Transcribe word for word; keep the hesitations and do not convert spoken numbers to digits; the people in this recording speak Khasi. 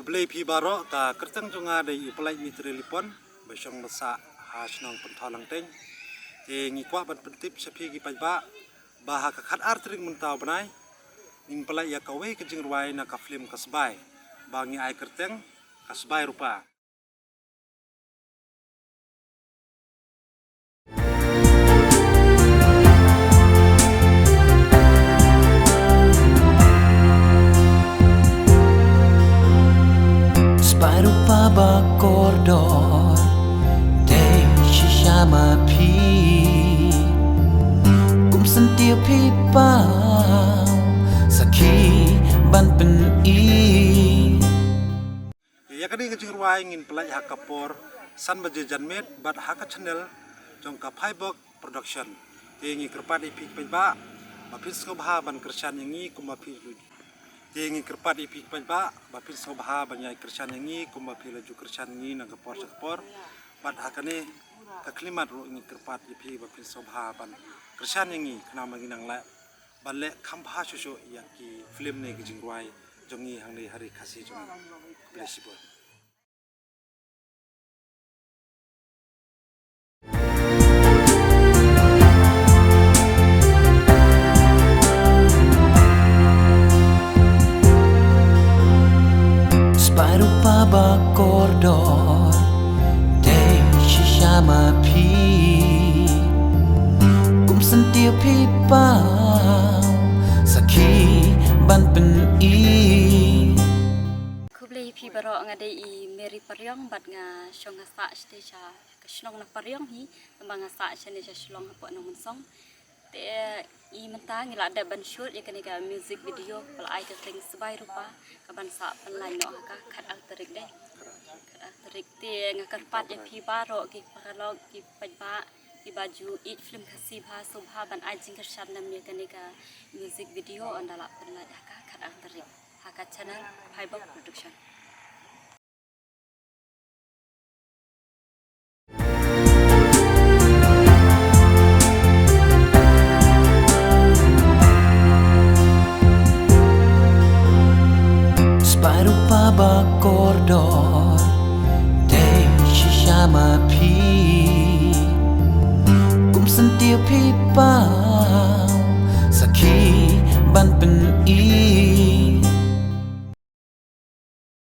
Khublei phi baroh, ka kyrteng jong nga dei i Pynlait Mitri Lipon, ba shong ba sah ha shnong Pynthaw Langteng. Te ngi kwah ban pyntip sha phi ki paidbah ba ha ka khatar tarik mynta u bnai ngin pynlait ïa kawei ka jingrwai na ka film Ka Sbai, ba ngi ai kyrteng Ka Sbai Rupa. Sbai rupa ba kordor, dei shisha ma phi. Kum sentiw phi pau, sakhi ban pyni. Ïa kane ka jingrwai ngin pynlait ha ka por san baje janmiet bad ha ka channel jong ka Phaibok Production. Te ngi kyrpad ïa phi paidbah ba phin sngewbha ban kyrshan ïa ngi kumba phi la ju. Te ngi kyrpad ïa phi paidbah ba phin sngewbha ban ïai kyrshan ïa ngi kumba phi la ju kyrshan ïa ngi na ka por sha ka por. Bad ha kane ka khyllipmat ruh ngi kyrpad ïa phi ba phin sngewbha ban kyrshan ïa ngi khnang ba ngin nang lah ban leh kham bha shuh shuh ïa ki film ne ki jingrwai jong ngi hangne ha ri Khasi jong ngi. Khublei shibun. Sbai rupa ba kordor, dei shisha ma phi. Kum sentiw phi pau, sakhi ban pyni. Khublei phi baroh, nga dei i Mary Pariong bad nga shong nga sah shatei sha ka shnong na Pariong hi, tangba nga sah shane sha Shillong hapoh Nongmynsong. Te i mynta ngi la dep ban shoot ïa kane ka music video ba la ai kyrteng Sbai Rupa, kaban sah pynlait noh ha ka khatar tarik dei. Khatar tarik. Te nga kyrpad ïa phi baroh ki paralok ki paidbah kiba ju ïeit film Khasi bha, sngewbha ban ai jingkyrshan lem ïa kane ka music video ynda la pynlait ha ka khatar tarik ha ka channel Phaibok Production. Sbai rupa ba kordor, dei shisha ma phi.